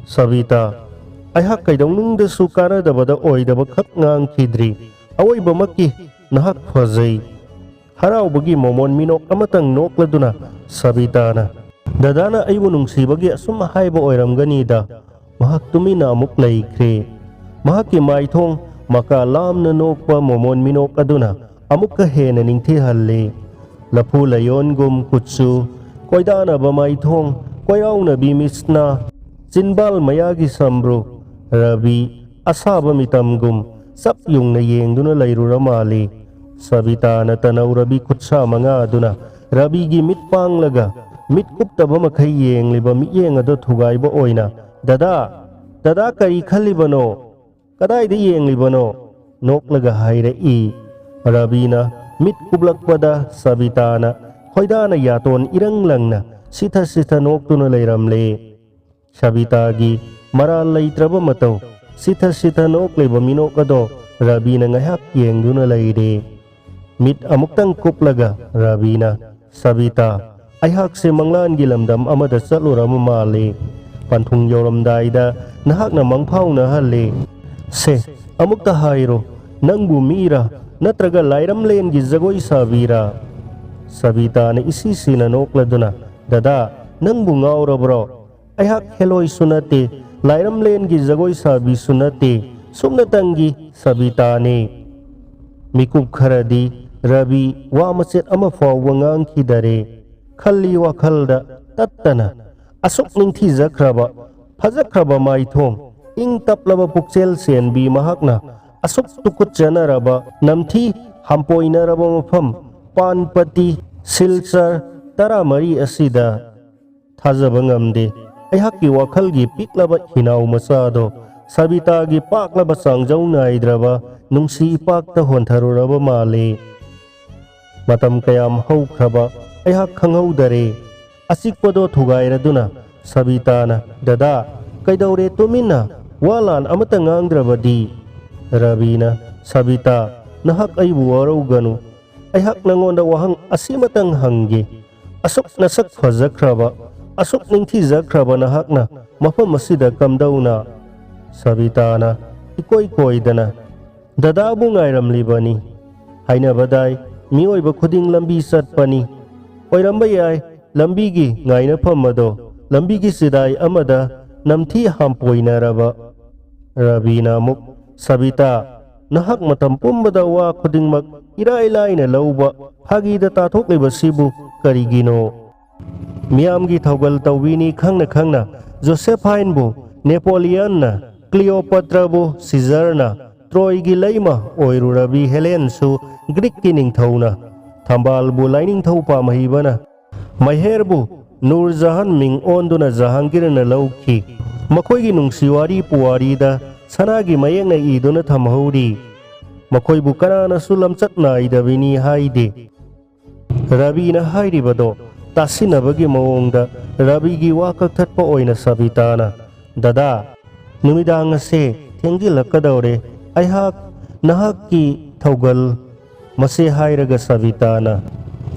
ꯁꯕꯤꯇꯥ, ꯑꯩꯍꯥꯛ ꯀꯩꯗꯧꯅꯨꯡꯗꯁꯨ ꯀꯥꯟꯅꯗꯕꯗ ꯑꯣꯏꯗꯕ ꯈꯛ ꯉꯥꯡꯈꯤꯗ꯭ꯔꯤ꯫ ꯑꯋꯣꯏꯕꯃꯛꯀꯤ ꯅꯍꯥꯛ ꯐꯖꯩ꯫ ꯍꯔꯥꯎꯕꯒꯤ ꯃꯣꯃꯣꯟ ꯃꯤꯅꯣꯛ ꯑꯃꯇꯪ ꯅꯣꯛꯂꯗꯨꯅ ꯁꯕꯤꯇꯥꯅ, "ꯗꯗꯥꯅ ꯑꯩꯕꯨ ꯅꯨꯡꯁꯤꯕꯒꯤ ꯑꯁꯨꯝ ꯍꯥꯏꯕ ꯑꯣꯏꯔꯝꯒꯅꯤꯗ"꯫ ꯃꯍꯥꯛ ꯇꯨꯃꯤꯟꯅ ꯑꯃꯨꯛ ꯂꯩꯈ꯭ꯔꯦ꯫ ꯃꯍꯥꯛꯀꯤ ꯃꯥꯏꯊꯣꯡ ꯃꯀꯥ ꯂꯥꯝꯅ ꯅꯣꯛꯄ ꯃꯣꯃꯣꯟ ꯃꯤꯅꯣꯛ ꯑꯗꯨꯅ ꯑꯃꯨꯛꯀ ꯍꯦꯟꯅ ꯅꯤꯡꯊꯤꯍꯜꯂꯤ꯫ ꯂꯐꯨ ꯂꯩꯌꯣꯟꯒꯨꯝ ꯀꯨꯠꯁꯨ, ꯀꯣꯏꯗꯥꯅꯕ ꯃꯥꯏꯊꯣꯡ, ꯀꯣꯏꯔꯥꯎꯅꯕꯤ ꯃꯤꯠꯁꯅꯥ, ꯆꯤꯟꯕꯥꯜ ꯃꯌꯥꯒꯤ ꯁꯝꯕ꯭ꯔꯨ, ꯔꯕꯤ ꯑꯁꯥꯕ ꯃꯤꯇꯝꯒꯨꯝ ꯆꯞ ꯌꯨꯡꯅ ꯌꯦꯡꯗꯨꯅ ꯂꯩꯔꯨꯔ ꯃꯥꯜꯂꯤ꯫ ꯁꯕꯤꯇꯥꯅ ꯇꯅꯧ ꯔꯕꯤ ꯈꯨꯠꯁꯥ ꯃꯉꯥ ꯑꯗꯨꯅ ꯔꯕꯤꯒꯤ ꯃꯤꯠ ꯄꯥꯡꯂꯒ ꯃꯤꯠ ꯀꯨꯞꯇꯕ ꯃꯈꯩ ꯌꯦꯡꯂꯤꯕ ꯃꯤꯠꯌꯦꯡ ꯑꯗꯨ ꯊꯨꯒꯥꯏꯕ ꯑꯣꯏꯅ, "ꯗꯗꯥ, ꯗꯗꯥ ꯀꯔꯤ ꯈꯜꯂꯤꯕꯅꯣ? ꯀꯗꯥꯏꯗ ꯌꯦꯡꯂꯤꯕꯅꯣ?" ꯅꯣꯛꯂꯒ ꯍꯥꯏꯔꯛꯏ꯫ ꯔꯕꯤꯅ ꯃꯤꯠ ꯀꯨꯞꯂꯛꯄꯗ ꯁꯕꯤꯇꯥꯅ ꯈꯣꯏꯗꯥꯅ ꯌꯥꯇꯣꯟ ꯏꯔꯪ ꯂꯪꯅ ꯁꯤꯊ ꯁꯤꯊ ꯅꯣꯛꯇꯨꯅ ꯂꯩꯔꯝꯂꯦ꯫ ꯁꯕꯤꯇꯥꯒꯤ ꯃꯔꯥꯜ ꯂꯩꯇ꯭ꯔꯕ ꯃꯇꯧ ꯁꯤꯊ ꯁꯤꯊ ꯅꯣꯛꯂꯤꯕ ꯃꯤꯅꯣꯛ ꯑꯗꯣ ꯔꯕꯤꯅ ꯉꯥꯏꯍꯥꯛ ꯌꯦꯡꯗꯨꯅ ꯂꯩꯔꯦ꯫ ꯃꯤꯠ ꯑꯃꯨꯛꯇꯪ ꯀꯨꯞꯂꯒ ꯔꯕꯤꯅ, "ꯁꯕꯤꯇꯥ, ꯑꯩꯍꯥꯛꯁꯦ ꯃꯪꯂꯥꯟꯒꯤ ꯂꯝꯗꯝ ꯑꯃꯗ ꯆꯠꯂꯨꯔꯕ ꯃꯥꯜꯂꯤ꯫ ꯄꯟꯊꯨꯡ ꯌꯧꯔꯝꯗꯥꯏꯗ ꯅꯍꯥꯛꯅ ꯃꯪꯐꯥꯎꯅꯍꯜꯂꯤ꯫ ꯁꯦ, ꯑꯃꯨꯛꯇ ꯍꯥꯏꯔꯣ, ꯅꯪꯕꯨ ꯃꯤꯔꯥ ꯅꯠꯇ꯭ꯔꯒ ꯂꯥꯏꯔꯝꯂꯦꯟꯒꯤ ꯖꯒꯣꯏ ꯁꯥꯕꯤꯔꯥ?" ꯁꯕꯤꯇꯥꯅ ꯏꯁꯤ ꯁꯤꯅ ꯅꯣꯛꯂꯗꯨꯅ, "ꯗꯗꯥ, ꯅꯪꯕꯨ ꯉꯥꯎꯔꯕ꯭ꯔꯣ? ꯑꯩꯍꯥꯛ ꯍꯦꯂꯣꯏꯁꯨ ꯅꯠꯇꯦ, ꯂꯥꯏꯔꯝꯂꯦꯟꯒꯤ ꯖꯒꯣꯏ ꯁꯥꯕꯤꯁꯨ ꯅꯠꯇꯦ, ꯁꯨꯞꯅꯇꯪꯒꯤ ꯁꯕꯤꯇꯥꯅꯤ꯫" ꯃꯤꯀꯨꯞ ꯈꯔꯗꯤ ꯔꯕꯤ ꯋꯥ ꯃꯆꯦꯠ ꯑꯃ ꯐꯥꯎꯕ ꯉꯥꯡꯈꯤꯗꯔꯦ꯫ ꯈꯜꯂꯤ ꯋꯥꯈꯜꯗ ꯇꯠꯇꯅ, ꯑꯁꯨꯛ ꯅꯤꯡꯊꯤꯖꯈ꯭ꯔꯕ, ꯐꯖꯈ꯭ꯔꯕ ꯃꯥꯏꯊꯣꯡ, ꯏꯪ ꯇꯞꯂꯕ ꯄꯨꯛꯆꯦꯜ ꯆꯦꯟꯕꯤ ꯃꯍꯥꯛꯅ ꯑꯁꯨꯛ ꯇꯨꯀꯨꯠꯆꯅꯔꯕ, ꯅꯝꯊꯤ ꯍꯥꯝꯄꯣꯏꯅꯔꯕ ꯃꯐꯝ ꯄꯥꯟꯄꯇꯤ, ꯁꯤꯜꯆꯔ ꯇꯔꯥꯃꯔꯤ ꯑꯁꯤꯗ ꯊꯥꯖꯕ ꯉꯝꯗꯦ꯫ ꯑꯩꯍꯥꯛꯀꯤ ꯋꯥꯈꯜꯒꯤ ꯄꯤꯛꯂꯕ ꯍꯤꯅꯥꯎ ꯃꯆꯥꯗꯣ ꯁꯕꯤꯇꯥꯒꯤ ꯄꯥꯛꯂꯕ ꯆꯥꯡꯖꯧ ꯅꯥꯏꯗ꯭ꯔꯕ ꯅꯨꯡꯁꯤ ꯏꯄꯥꯛꯇ ꯍꯣꯟꯊꯔꯨꯔꯕ ꯃꯥꯜꯂꯤ꯫ ꯃꯇꯝ ꯀꯌꯥꯝ ꯍꯧꯈ꯭ꯔꯕ ꯑꯩꯍꯥꯛ ꯈꯪꯍꯧꯗꯔꯦ꯫ ꯑꯆꯤꯛꯄꯗꯣ ꯊꯨꯒꯥꯏꯔꯗꯨꯅ ꯁꯕꯤꯇꯥꯅ, "ꯗꯗꯥ, ꯀꯩꯗꯧꯔꯦ ꯇꯨꯃꯤꯟꯅ?" ꯋꯥ ꯂꯥꯟ ꯑꯃꯠꯇ ꯉꯥꯡꯗ꯭ꯔꯕꯗꯤ꯫ ꯔꯕꯤꯅ, "ꯁꯕꯤꯇꯥ, ꯅꯍꯥꯛ ꯑꯩꯕꯨ ꯋꯥꯔꯧꯒꯅꯨ꯫ ꯑꯩꯍꯥꯛ ꯅꯉꯣꯟꯗ ꯋꯥꯍꯪ ꯑꯁꯤꯃꯇꯪ ꯍꯪꯒꯦ꯫ ꯑꯁꯨꯛ ꯅꯁꯛ ꯐꯖꯈ꯭ꯔꯕ, ꯑꯁꯨꯛ ꯅꯤꯡꯊꯤꯖꯈ꯭ꯔꯕ ꯅꯍꯥꯛꯅ ꯃꯐꯝ ꯑꯁꯤꯗ ꯀꯝꯗꯧꯅ?" ꯁꯕꯤꯇꯥꯅ ꯏꯀꯣꯏ ꯀꯣꯏꯗꯅ, "ꯗꯗꯥꯕꯨ ꯉꯥꯏꯔꯝꯂꯤꯕꯅꯤ꯫ ꯍꯥꯏꯅꯕꯗꯥꯏ, ꯃꯤꯑꯣꯏꯕ ꯈꯨꯗꯤꯡ ꯂꯝꯕꯤ ꯆꯠꯄꯅꯤ꯫ ꯑꯣꯏꯔꯝꯕ ꯌꯥꯏ, ꯂꯝꯕꯤꯒꯤ ꯉꯥꯏꯅꯐꯝ ꯑꯗꯣ ꯂꯝꯕꯤꯒꯤ ꯆꯤꯗꯥꯏ ꯑꯃꯗ ꯅꯝꯊꯤ ꯍꯥꯝꯄꯣꯏꯅꯔꯕ꯫" ꯔꯕꯤꯅ ꯑꯃꯨꯛ, "ꯁꯕꯤꯇꯥ, ꯅꯍꯥꯛ ꯃꯇꯝ ꯄꯨꯝꯕꯗ ꯋꯥ ꯈꯨꯗꯤꯡꯃꯛ ꯏꯔꯥꯏ ꯂꯥꯏꯅ ꯂꯧꯕ, ꯐꯥꯒꯤꯗ ꯇꯥꯊꯣꯛꯂꯤꯕꯁꯤꯕꯨ ꯀꯔꯤꯒꯤꯅꯣ?" ꯃꯤꯌꯥꯝꯒꯤ ꯊꯧꯒꯜ ꯇꯧꯕꯤꯅꯤ ꯈꯪꯅ ꯈꯪꯅ ꯖꯣꯁꯦꯐꯥꯏꯟꯕꯨ ꯅꯦꯄꯣꯂꯤꯌꯟꯅ, ꯀ꯭ꯂꯤꯑꯣꯄꯇ꯭ꯔꯕꯨ ꯁꯤꯖꯔꯅ, ꯇ꯭ꯔꯣꯏꯒꯤ ꯂꯩꯃ ꯑꯣꯏꯔꯨꯔꯕꯤ ꯍꯦꯂꯦꯟꯁꯨ ꯒ꯭ꯔꯤꯛꯀꯤ ꯅꯤꯡꯊꯧꯅ, ꯊꯝꯕꯥꯜꯕꯨ ꯂꯥꯏꯅꯤꯡꯊꯧ ꯄꯥꯝꯍꯩꯕꯅ, ꯃꯍꯦꯔꯕꯨ ꯅꯨꯔ ꯖꯍꯥꯟ ꯃꯤꯡ ꯑꯣꯟꯗꯨꯅ ꯖꯍꯥꯡꯒꯤꯔꯅ ꯂꯧꯈꯤ꯫ ꯃꯈꯣꯏꯒꯤ ꯅꯨꯡꯁꯤ ꯋꯥꯔꯤ ꯄꯨꯋꯥꯔꯤꯗ ꯁꯅꯥꯒꯤ ꯃꯌꯦꯛꯅ ꯏꯗꯨꯅ ꯊꯝꯍꯧꯔꯤ꯫ ꯃꯈꯣꯏꯕꯨ ꯀꯅꯥꯅꯁꯨ ꯂꯝꯆꯠ ꯅꯥꯏꯗꯕꯤꯅꯤ ꯍꯥꯏꯗꯦ꯫ ꯔꯕꯤꯅ ꯍꯥꯏꯔꯤꯕꯗꯣ ꯇꯥꯁꯤꯟꯅꯕꯒꯤ ꯃꯑꯣꯡꯗ ꯔꯕꯤꯒꯤ ꯋꯥ ꯀꯛꯊꯠꯄ ꯑꯣꯏꯅ ꯁꯕꯤꯇꯥꯅ, "ꯗꯗꯥ, ꯅꯨꯃꯤꯗꯥꯡ ꯑꯁꯦ ꯊꯦꯡꯖꯤꯜꯂꯛꯀꯗꯧꯔꯦ꯫ ꯑꯩꯍꯥꯛ ꯅꯍꯥꯛꯀꯤ ꯊꯧꯒꯜ ꯃꯁꯦ" ꯍꯥꯏꯔꯒ ꯁꯕꯤꯇꯥꯅ,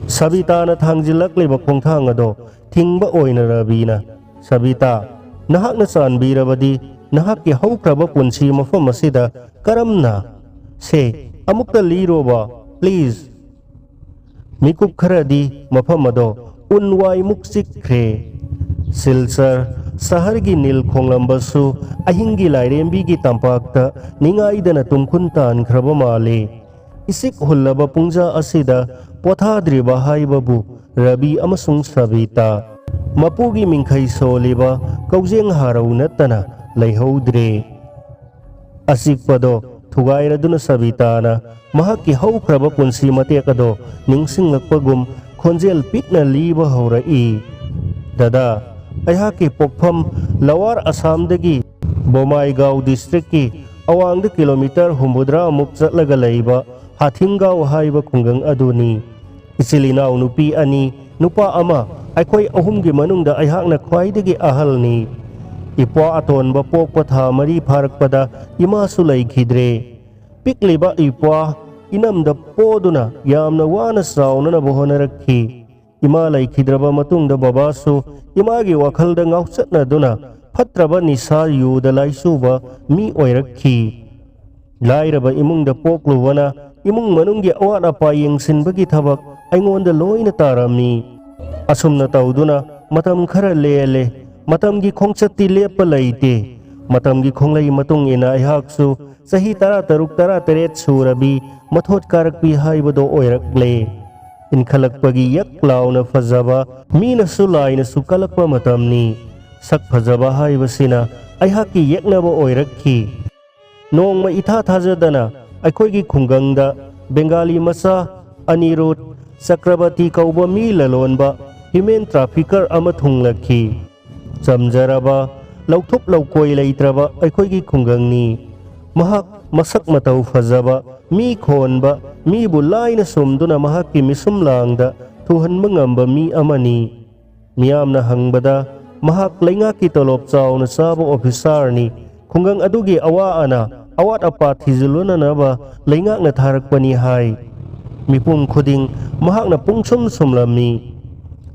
ꯁꯕꯤꯇꯥꯅ ꯊꯥꯡꯖꯤꯜꯂꯛꯂꯤꯕ ꯈꯣꯡꯊꯥꯡ ꯑꯗꯣ ꯊꯤꯡꯕ ꯑꯣꯏꯅ ꯔꯕꯤꯅ, "ꯁꯕꯤꯇꯥ, ꯅꯍꯥꯛꯅ ꯆꯥꯟꯕꯤꯔꯕꯗꯤ ꯅꯍꯥꯛꯀꯤ ꯍꯧꯈ꯭ꯔꯕ ꯄꯨꯟꯁꯤ ꯃꯐꯝ ꯑꯁꯤꯗ ꯀꯔꯝꯅ, ꯁꯦ, ꯑꯃꯨꯛꯇ ꯂꯤꯔꯣꯕ, ꯄ꯭ꯂꯤꯖ꯫" ꯃꯤꯀꯨꯞ ꯈꯔꯗꯤ ꯃꯐꯝ ꯑꯗꯣ ꯎꯟ ꯋꯥꯏꯃꯨꯛ ꯆꯤꯛꯈ꯭ꯔꯦ꯫ ꯁꯤꯜꯆꯔ ꯁꯍꯔꯒꯤ ꯅꯤꯜ ꯈꯣꯡꯂꯝꯕꯁꯨ ꯑꯍꯤꯡꯒꯤ ꯂꯥꯏꯔꯦꯝꯕꯤꯒꯤ ꯇꯝꯄꯥꯛꯇ ꯅꯤꯡꯉꯥꯏꯗꯅ ꯇꯨꯝꯈꯨꯟ ꯇꯥꯟꯈ꯭ꯔꯕ ꯃꯥꯜꯂꯤ꯫ ꯏꯁꯤꯛ ꯍꯨꯜꯂꯕ ꯄꯨꯡꯖꯥ ꯑꯁꯤꯗ ꯄꯣꯊꯥꯗ꯭ꯔꯤꯕ ꯍꯥꯏꯕꯕꯨ ꯔꯕꯤ ꯑꯃꯁꯨꯡ ꯁꯕꯤꯇꯥ꯫ ꯃꯄꯨꯒꯤ ꯃꯤꯡꯈꯩ ꯁꯣꯜꯂꯤꯕ ꯀꯧꯖꯦꯡ ꯍꯥꯔꯧ ꯅꯠꯇꯅ ꯂꯩꯍꯧꯗ꯭ꯔꯦ꯫ ꯑꯆꯤꯛꯄꯗꯣ ꯊꯨꯒꯥꯏꯔꯗꯨꯅ ꯁꯕꯤꯇꯥꯅ ꯃꯍꯥꯛꯀꯤ ꯍꯧꯈ꯭ꯔꯕ ꯄꯨꯟꯁꯤ ꯃꯇꯦꯛ ꯑꯗꯣ ꯅꯤꯡꯁꯤꯡꯂꯛꯄꯒꯨꯝ ꯈꯣꯟꯖꯦꯜ ꯄꯤꯛꯅ ꯂꯤꯕ ꯍꯧꯔꯛꯏ꯫ "ꯗꯗꯥ, ꯑꯩꯍꯥꯛꯀꯤ ꯄꯣꯛꯐꯝ ꯂꯋꯥꯔ ꯑꯁꯥꯝꯗꯒꯤ ꯕꯣꯃꯥꯏꯒꯥꯎ ꯗꯤꯁꯇ꯭ꯔꯤꯛꯀꯤ ꯑꯋꯥꯡꯗ ꯀꯤꯂꯣꯃꯤꯇꯔ ꯍꯨꯝꯐꯨꯇꯔꯥꯃꯨꯛ ꯆꯠꯂꯒ ꯂꯩꯕ ꯍꯥꯊꯤꯡꯒꯥꯎ ꯍꯥꯏꯕ ꯈꯨꯡꯒꯪ ꯑꯗꯨꯅꯤ꯫ ꯏꯆꯤꯜ ꯏꯅꯥꯎ ꯅꯨꯄꯤ ꯑꯅꯤ, ꯅꯨꯄꯥ ꯑꯃ, ꯑꯩꯈꯣꯏ ꯑꯍꯨꯝꯒꯤ ꯃꯅꯨꯡꯗ ꯑꯩꯍꯥꯛꯅ ꯈ꯭ꯋꯥꯏꯗꯒꯤ ꯑꯍꯜꯅꯤ꯫ ꯏꯄ꯭ꯋꯥ ꯑꯇꯣꯟꯕ ꯄꯣꯛꯄ ꯊꯥ ꯃꯔꯤ ꯐꯥꯔꯛꯄꯗ ꯏꯃꯥꯁꯨ ꯂꯩꯈꯤꯗ꯭ꯔꯦ꯫ ꯄꯤꯛꯂꯤꯕ ꯏꯄ꯭ꯋꯥ ꯏꯅꯝꯗ ꯄꯣꯗꯨꯅ ꯌꯥꯝꯅ ꯋꯥꯅ ꯆꯥꯎꯅꯅꯕ ꯍꯣꯠꯅꯔꯛꯈꯤ꯫ ꯏꯃꯥ ꯂꯩꯈꯤꯗ꯭ꯔꯕ ꯃꯇꯨꯡꯗ ꯕꯕꯥꯁꯨ ꯏꯃꯥꯒꯤ ꯋꯥꯈꯜꯗ ꯉꯥꯎꯆꯠꯅꯗꯨꯅ ꯐꯠꯇ꯭ꯔꯕ ꯅꯤꯁꯥ ꯌꯨꯗ ꯂꯥꯏꯆꯨꯕ ꯃꯤ ꯑꯣꯏꯔꯛꯈꯤ꯫ ꯂꯥꯏꯔꯕ ꯏꯃꯨꯡꯗ ꯄꯣꯛꯂꯨꯕꯅ ꯏꯃꯨꯡ ꯃꯅꯨꯡꯒꯤ ꯑꯋꯥꯠ ꯑꯄꯥ ꯌꯦꯡꯁꯤꯟꯕꯒꯤ ꯊꯕꯛ ꯑꯩꯉꯣꯟꯗ ꯂꯣꯏꯅ ꯇꯥꯔꯝꯃꯤ꯫ ꯑꯁꯨꯝꯅ ꯇꯧꯗꯨꯅ ꯃꯇꯝ ꯈꯔ ꯂꯦꯜꯂꯦ꯫ ꯃꯇꯝꯒꯤ ꯈꯣꯡꯆꯠꯇꯤ ꯂꯦꯞꯄ ꯂꯩꯇꯦ꯫ ꯃꯇꯝꯒꯤ ꯈꯣꯡꯂꯩ ꯃꯇꯨꯡ ꯏꯟꯅ ꯑꯩꯍꯥꯛꯁꯨ ꯆꯍꯤ ꯇꯔꯥ ꯇꯔꯨꯛ, ꯇꯔꯥ ꯇꯔꯦꯠ ꯁꯨꯔꯕꯤ ꯃꯊꯣꯠ ꯀꯥꯔꯛꯄꯤ ꯍꯥꯏꯕꯗꯣ ꯑꯣꯏꯔꯛꯂꯦ꯫ ꯏꯟꯈꯠꯂꯛꯄꯒꯤ ꯌꯛ ꯂꯥꯎꯅ ꯐꯖꯕ, ꯃꯤꯅꯁꯨ ꯂꯥꯏꯅꯁꯨ ꯀꯜꯂꯛꯄ ꯃꯇꯝꯅꯤ꯫ ꯁꯛ ꯐꯖꯕ ꯍꯥꯏꯕꯁꯤꯅ ꯑꯩꯍꯥꯛꯀꯤ ꯌꯦꯛꯅꯕ ꯑꯣꯏꯔꯛꯈꯤ꯫ ꯅꯣꯡꯃ ꯏꯊꯥ ꯊꯥꯖꯗꯅ ꯑꯩꯈꯣꯏꯒꯤ ꯈꯨꯡꯒꯪꯗ ꯕꯦꯡꯒꯥꯂꯤ ꯃꯆꯥ ꯑꯅꯤꯔꯨꯗ ꯆꯀ꯭ꯔꯕꯔꯇꯤ ꯀꯧꯕ ꯃꯤ ꯂꯂꯣꯟꯕ, ꯍ꯭ꯌꯨꯃꯦꯟ ꯇ꯭ꯔꯥꯐꯤꯀꯔ ꯑꯃ ꯊꯨꯡꯂꯛꯈꯤ꯫ ꯆꯝꯖꯔꯕ, ꯂꯧꯊꯣꯛ ꯂꯧꯀꯣꯏ ꯂꯩꯇ꯭ꯔꯕ ꯑꯩꯈꯣꯏꯒꯤ ꯈꯨꯡꯒꯪꯅꯤ꯫ ꯃꯍꯥꯛ ꯃꯁꯛ ꯃꯇꯧ ꯐꯖꯕ, ꯃꯤ ꯈꯣꯟꯕ, ꯃꯤꯕꯨ ꯂꯥꯏꯅ ꯁꯨꯝꯗꯨꯅ ꯃꯍꯥꯛꯀꯤ ꯃꯤꯁꯨꯝ ꯂꯥꯡꯗ ꯊꯨꯍꯟꯕ ꯉꯝꯕ ꯃꯤ ꯑꯃꯅꯤ꯫ ꯃꯤꯌꯥꯝꯅ ꯍꯪꯕꯗ, ꯃꯍꯥꯛ ꯂꯩꯉꯥꯛꯀꯤ ꯇꯣꯂꯣꯞ ꯆꯥꯎꯅ ꯆꯥꯕ ꯑꯣꯐꯤꯁꯥꯔꯅꯤ, ꯈꯨꯡꯒꯪ ꯑꯗꯨꯒꯤ ꯑꯋꯥ ꯑꯅꯥ, ꯑꯋꯥꯠ ꯑꯄꯥ ꯊꯤꯖꯤꯜꯂꯨꯅꯅꯕ ꯂꯩꯉꯥꯛꯅ ꯊꯥꯔꯛꯄꯅꯤ ꯍꯥꯏ꯫ ꯃꯤꯄꯨꯝ ꯈꯨꯗꯤꯡ ꯃꯍꯥꯛꯅ ꯄꯨꯡꯁꯨꯝ ꯁꯨꯝꯂꯝꯃꯤ꯫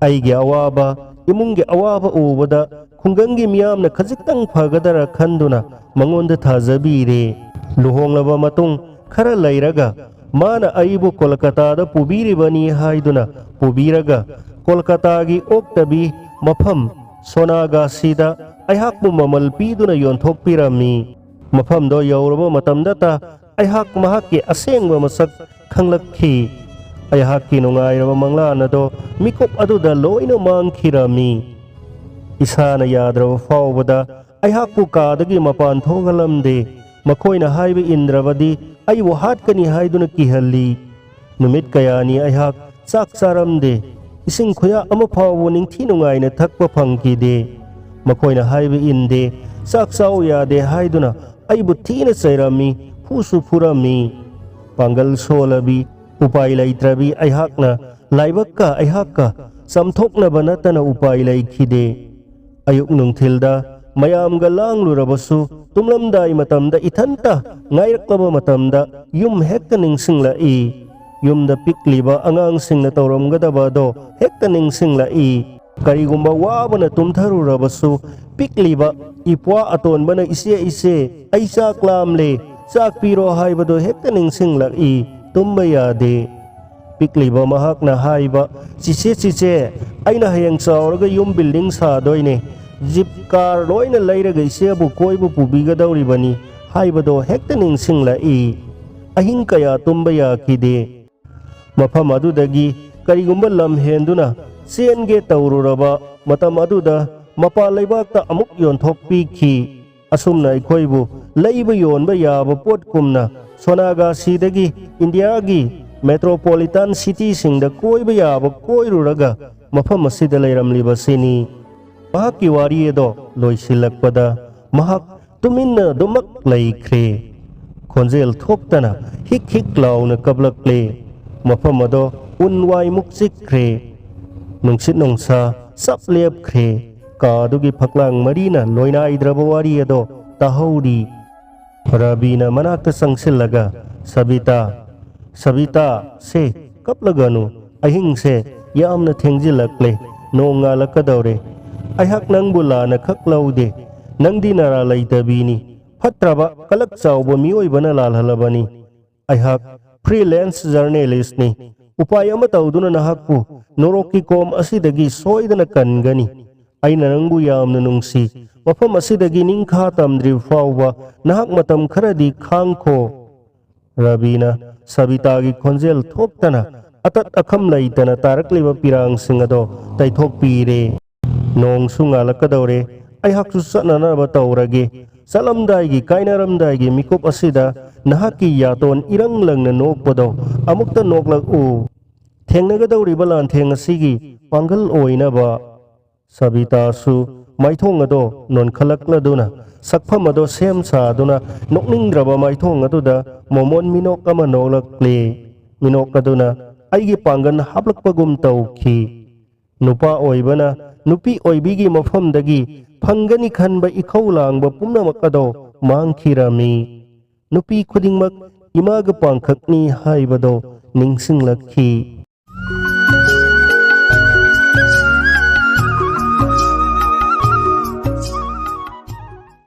ꯑꯩꯒꯤ ꯑꯋꯥꯕ, ꯏꯃꯨꯡꯒꯤ ꯑꯋꯥꯕ ꯎꯕꯗ ꯈꯨꯡꯒꯪꯒꯤ ꯃꯤꯌꯥꯝꯅ ꯈꯖꯤꯛꯇꯪ ꯐꯒꯗꯔꯥ ꯈꯟꯗꯨꯅ ꯃꯉꯣꯟꯗ ꯊꯥꯖꯕꯤꯔꯦ꯫ ꯂꯨꯍꯣꯡꯂꯕ ꯃꯇꯨꯡ ꯈꯔ ꯂꯩꯔꯒ ꯃꯥꯅ ꯑꯩꯕꯨ ꯀꯣꯜꯀꯇꯥꯗ ꯄꯨꯕꯤꯔꯤꯕꯅꯤ ꯍꯥꯏꯗꯨꯅ ꯄꯨꯕꯤꯔꯒ ꯀꯣꯜꯀꯇꯥꯒꯤ ꯑꯣꯛꯇꯕꯤ ꯃꯐꯝ ꯁꯣꯅꯥꯒꯥꯁꯤꯗ ꯑꯩꯍꯥꯛꯄꯨ ꯃꯃꯜ ꯄꯤꯗꯨꯅ ꯌꯣꯟꯊꯣꯛꯄꯤꯔꯝꯃꯤ꯫ ꯃꯐꯝꯗꯣ ꯌꯧꯔꯕ ꯃꯇꯝꯗꯇ ꯑꯩꯍꯥꯛ ꯃꯍꯥꯛꯀꯤ ꯑꯁꯦꯡꯕ ꯃꯁꯛ ꯈꯪꯂꯛꯈꯤ꯫ ꯑꯩꯍꯥꯛꯀꯤ ꯅꯨꯡꯉꯥꯏꯔꯕ ꯃꯪꯂꯥꯟ ꯑꯗꯣ ꯃꯤꯀꯨꯞ ꯑꯗꯨꯗ ꯂꯣꯏꯅ ꯃꯥꯡꯈꯤꯔꯝꯃꯤ꯫ ꯏꯁꯥꯅ ꯌꯥꯗ꯭ꯔꯕ ꯐꯥꯎꯕꯗ ꯑꯩꯍꯥꯛꯄꯨ ꯀꯥꯗꯒꯤ ꯃꯄꯥꯟ ꯊꯣꯛꯍꯜꯂꯝꯗꯦ꯫ ꯃꯈꯣꯏꯅ ꯍꯥꯏꯕ ꯏꯟꯗ꯭ꯔꯕꯗꯤ ꯑꯩꯕꯨ ꯍꯥꯠꯀꯅꯤ ꯍꯥꯏꯗꯨꯅ ꯀꯤꯍꯜꯂꯤ꯫ ꯅꯨꯃꯤꯠ ꯀꯌꯥꯅꯤ ꯑꯩꯍꯥꯛ ꯆꯥꯛ ꯆꯥꯔꯝꯗꯦ꯫ ꯏꯁꯤꯡ ꯈꯨꯌꯥ ꯑꯃ ꯐꯥꯎꯕ ꯅꯤꯡꯊꯤ ꯅꯨꯡꯉꯥꯏꯅ ꯊꯛꯄ ꯐꯪꯈꯤꯗꯦ꯫ ꯃꯈꯣꯏꯅ ꯍꯥꯏꯕ ꯏꯟꯗꯦ, ꯆꯥꯛ ꯆꯥꯎ ꯌꯥꯗꯦ ꯍꯥꯏꯗꯨꯅ ꯑꯩꯕꯨ ꯊꯤꯅ ꯆꯩꯔꯝꯃꯤ, ꯐꯨꯁꯨ ꯐꯨꯔꯝꯃꯤ꯫ ꯄꯥꯡꯒꯜ ꯁꯣꯜꯂꯕꯤ, ꯎꯄꯥꯏ ꯂꯩꯇ꯭ꯔꯕꯤ ꯑꯩꯍꯥꯛꯅ ꯂꯥꯏꯕꯛꯀ ꯑꯩꯍꯥꯛꯀ ꯆꯥꯝꯊꯣꯛꯅꯕ ꯅꯠꯇꯅ ꯎꯄꯥꯏ ꯂꯩꯈꯤꯗꯦ꯫ ꯑꯌꯨꯛ ꯅꯨꯡꯊꯤꯜꯗ ꯃꯌꯥꯝꯒ ꯂꯥꯡꯂꯨꯔꯕꯁꯨ ꯇꯨꯝꯂꯝꯗꯥꯏ ꯃꯇꯝꯗ ꯏꯊꯟꯇ ꯉꯥꯏꯔꯛꯂꯕ ꯃꯇꯝꯗ ꯌꯨꯝ ꯍꯦꯛꯇ ꯅꯤꯡꯁꯤꯡꯂꯛꯏ꯫ ꯌꯨꯝꯗ ꯄꯤꯛꯂꯤꯕ ꯑꯉꯥꯡꯁꯤꯡꯅ ꯇꯧꯔꯝꯒꯗꯕ ꯑꯗꯣ ꯍꯦꯛꯇ ꯅꯤꯡꯁꯤꯡꯂꯛꯏ꯫ ꯀꯔꯤꯒꯨꯝꯕ ꯋꯥꯕꯅ ꯇꯨꯝꯊꯔꯨꯔꯕꯁꯨ ꯄꯤꯛꯂꯤꯕ ꯏꯄ꯭ꯋꯥ ꯑꯇꯣꯟꯕꯅ "ꯏꯆꯦ, ꯏꯆꯦ, ꯑꯩ ꯆꯥꯛ ꯂꯥꯝꯂꯦ, ꯆꯥꯛ ꯄꯤꯔꯣ" ꯍꯥꯏꯕꯗꯣ ꯍꯦꯛꯇ ꯅꯤꯡꯁꯤꯡꯂꯛꯏ꯫ ꯇꯨꯝꯕ ꯌꯥꯗꯦ꯫ ꯄꯤꯛꯂꯤꯕ ꯃꯍꯥꯛꯅ ꯍꯥꯏꯕ, "ꯆꯤꯆꯦ, ꯆꯤꯆꯦ, ꯑꯩꯅ ꯍꯌꯦꯡ ꯆꯥꯎꯔꯒ ꯌꯨꯝ building ꯁꯥꯗꯣꯏꯅꯦ, jeep car ꯂꯣꯏꯅ ꯂꯩꯔꯒ ꯏꯆꯦꯕꯨ ꯀꯣꯏꯕ ꯄꯨꯕꯤꯒꯗꯧꯔꯤꯕꯅꯤ" ꯍꯥꯏꯕꯗꯣ ꯍꯦꯛꯇ ꯅꯤꯡꯁꯤꯡꯂꯛꯏ꯫ ꯑꯍꯤꯡ ꯀꯌꯥ ꯇꯨꯝꯕ ꯌꯥꯈꯤꯗꯦ꯫ ꯃꯐꯝ ꯑꯗꯨꯗꯒꯤ ꯀꯔꯤꯒꯨꯝꯕ ꯂꯝ ꯍꯦꯟꯗꯨꯅ ꯆꯦꯟꯒꯦ ꯇꯧꯔꯨꯔꯕ ꯃꯇꯝ ꯑꯗꯨꯗ ꯃꯄꯥꯟ ꯂꯩꯕꯥꯛꯇ ꯑꯃꯨꯛ ꯌꯣꯟꯊꯣꯛꯄꯤꯈꯤ꯫ ꯑꯁꯨꯝꯅ ꯑꯩꯈꯣꯏꯕꯨ ꯂꯩꯕ ꯌꯣꯟꯕ ꯌꯥꯕ ꯄꯣꯠꯀꯨꯝꯅ ꯁꯣꯅꯥꯒꯥꯁꯤꯗꯒꯤ ꯏꯟꯗꯤꯌꯥꯒꯤ metropolitan cityꯁꯤꯡꯗ ꯀꯣꯏꯕ ꯌꯥꯕ ꯀꯣꯏꯔꯨꯔꯒ ꯃꯐꯝ ꯑꯁꯤꯗ ꯂꯩꯔꯝꯂꯤꯕꯁꯤꯅꯤ꯫ ꯃꯍꯥꯛꯀꯤ ꯋꯥꯔꯤ ꯑꯗꯣ ꯂꯣꯏꯁꯤꯜꯂꯛꯄꯗ ꯃꯍꯥꯛ ꯇꯨꯃꯤꯟꯅ ꯑꯗꯨꯃꯛ ꯂꯩꯈ꯭ꯔꯦ꯫ ꯈꯣꯟꯖꯦꯜ ꯊꯣꯛꯇꯅ ꯍꯤꯛ ꯍꯤꯛ ꯂꯥꯎꯅ ꯀꯞꯂꯛꯂꯦ꯫ ꯃꯐꯝ ꯑꯗꯣ ꯎꯟ ꯋꯥꯏꯃꯨꯛ ꯆꯤꯛꯈ꯭ꯔꯦ꯫ ꯅꯨꯡꯁꯤꯠ ꯅꯨꯡꯁꯥ ꯆꯞ ꯂꯦꯞꯈ꯭ꯔꯦ꯫ ꯀꯥ ꯑꯗꯨꯒꯤ ꯐꯛꯂꯥꯡ ꯃꯔꯤꯅ ꯂꯣꯏꯅꯥꯏꯗ꯭ꯔꯕ ꯋꯥꯔꯤ ꯑꯗꯣ ꯇꯥꯍꯧꯔꯤ꯫ ꯔꯕꯤꯅ ꯃꯅꯥꯛꯇ ꯆꯪꯁꯤꯜꯂꯒ, "ꯁꯕꯤꯇꯥ, ꯁꯕꯤꯇꯥ, ꯁꯦ, ꯀꯞꯂꯒꯅꯨ꯫ ꯑꯍꯤꯡꯁꯦ ꯌꯥꯝꯅ ꯊꯦꯡꯖꯤꯜꯂꯛꯂꯦ꯫ ꯅꯣꯡ ꯉꯥꯜꯂꯛꯀꯗꯧꯔꯦ꯫ ꯑꯩꯍꯥꯛ ꯅꯪꯕꯨ ꯂꯥꯟꯅ ꯈꯛ ꯂꯧꯗꯦ꯫ ꯅꯪꯗꯤ ꯅꯔꯥ ꯂꯩꯇꯕꯤꯅꯤ꯫ ꯐꯠꯇ꯭ꯔꯕ, ꯀꯂꯛ ꯆꯥꯎꯕ ꯃꯤꯑꯣꯏꯕꯅ ꯂꯥꯜꯍꯜꯂꯕꯅꯤ꯫ ꯑꯩꯍꯥꯛ freelance journalistꯅꯤ꯫ ꯎꯄꯥꯏ ꯑꯃ ꯇꯧꯗꯨꯅ ꯅꯍꯥꯛꯄꯨ ꯅꯣꯔꯣꯛꯀꯤ ꯀꯣꯝ ꯑꯁꯤꯗꯒꯤ ꯁꯣꯏꯗꯅ ꯀꯟꯒꯅꯤ꯫ ꯑꯩꯅ ꯅꯪꯕꯨ ꯌꯥꯝꯅ ꯅꯨꯡꯁꯤ꯫ ꯃꯐꯝ ꯑꯁꯤꯗꯒꯤ ꯅꯤꯡꯈꯥ ꯇꯝꯗ꯭ꯔꯤꯕ ꯐꯥꯎꯕ ꯅꯍꯥꯛ ꯃꯇꯝ ꯈꯔꯗꯤ ꯈꯥꯡꯈꯣ꯫" ꯔꯕꯤꯅ ꯁꯕꯤꯇꯥꯒꯤ ꯈꯣꯟꯖꯦꯜ ꯊꯣꯛꯇꯅ ꯑꯇꯠ ꯑꯈꯝ ꯂꯩꯇꯅ ꯇꯥꯔꯛꯂꯤꯕ ꯄꯤꯔꯥꯡꯁꯤꯡ ꯑꯗꯣ ꯇꯩꯊꯣꯛꯄꯤꯔꯦ꯫ "ꯅꯣꯡꯁꯨ ꯉꯥꯜꯂꯛꯀꯗꯧꯔꯦ꯫ ꯑꯩꯍꯥꯛꯁꯨ ꯆꯠꯅꯅꯕ ꯇꯧꯔꯒꯦ꯫ ꯆꯠꯂꯝꯗꯥꯏꯒꯤ, ꯀꯥꯏꯅꯔꯝꯗꯥꯏꯒꯤ ꯃꯤꯀꯨꯞ ꯑꯁꯤꯗ ꯅꯍꯥꯛꯀꯤ ꯌꯥꯇꯣꯟ ꯏꯔꯪ ꯂꯪꯅ ꯅꯣꯛꯄꯗꯣ ꯑꯃꯨꯛꯇ ꯅꯣꯛꯂꯛꯎ꯫ ꯊꯦꯡꯅꯒꯗꯧꯔꯤꯕ ꯂꯥꯟꯊꯦꯡ ꯑꯁꯤꯒꯤ ꯄꯥꯡꯒꯜ ꯑꯣꯏꯅꯕ꯫" ꯁꯕꯤꯇꯥꯁꯨ ꯃꯥꯏꯊꯣꯡ ꯑꯗꯣ ꯅꯣꯟꯈꯠꯂꯛꯂꯗꯨꯅ, ꯁꯛꯐꯝ ꯑꯗꯣ ꯁꯦꯝ ꯁꯥꯗꯨꯅ, ꯅꯣꯛꯅꯤꯡꯗ꯭ꯔꯕ ꯃꯥꯏꯊꯣꯡ ꯑꯗꯨꯗ ꯃꯣꯃꯣꯟ ꯃꯤꯅꯣꯛ ꯑꯃ ꯅꯣꯛꯂꯛꯂꯦ꯫ ꯃꯤꯅꯣꯛ ꯑꯗꯨꯅ ꯑꯩꯒꯤ ꯄꯥꯡꯒꯜ ꯍꯥꯞꯂꯛꯄꯒꯨꯝ ꯇꯧꯈꯤ꯫ ꯅꯨꯄꯥ ꯑꯣꯏꯕꯅ ꯅꯨꯄꯤ ꯑꯣꯏꯕꯤꯒꯤ ꯃꯐꯝꯗꯒꯤ ꯐꯪꯒꯅꯤ ꯈꯟꯕ ꯏꯈꯧ ꯂꯥꯡꯕ ꯄꯨꯝꯅꯃꯛ ꯑꯗꯣ ꯃꯥꯡꯈꯤꯔꯝꯃꯤ꯫ ꯅꯨꯄꯤ ꯈꯨꯗꯤꯡꯃꯛ ꯏꯃꯥꯒ ꯄꯥꯡꯈꯛꯅꯤ ꯍꯥꯏꯕꯗꯣ ꯅꯤꯡꯁꯤꯡꯂꯛꯈꯤ꯫